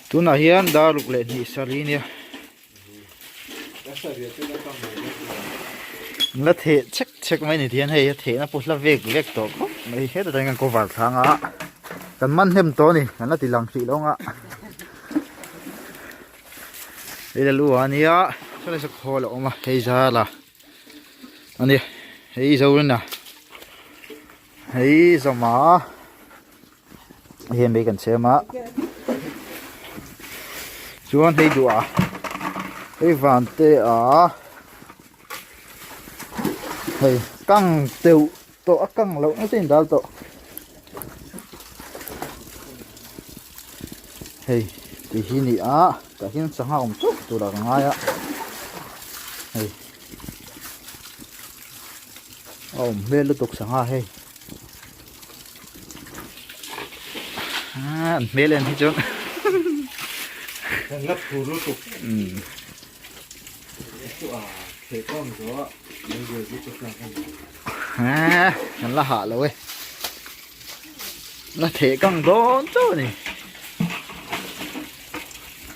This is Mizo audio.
Tunah hian dar ruk leh hnih sarih nia. An la theh chek chek mai ni tihian hei a thehna pawh hla vek vek tawh khawp mai hetah chuan kan cover thlang a kan man hnem tawh a ni kan la ti lang hrih lo ang a hei la lu a nia saw lai khawl a awm a hei zala a ni hei zorina hei zawma. Hei mai kan siam a chuan hei duh a hei van te a hei kang teuh tawh a kang loh nasa in dal tawh hei ti hi ni a tah hian sangha awm teuh tur ah ka ngai a hei a awm hmel lutuk sangha hei. An hmel en hi chuan Kan la phur lutuk. Kan la hah lo e. La theh kang dawn chauh a ni.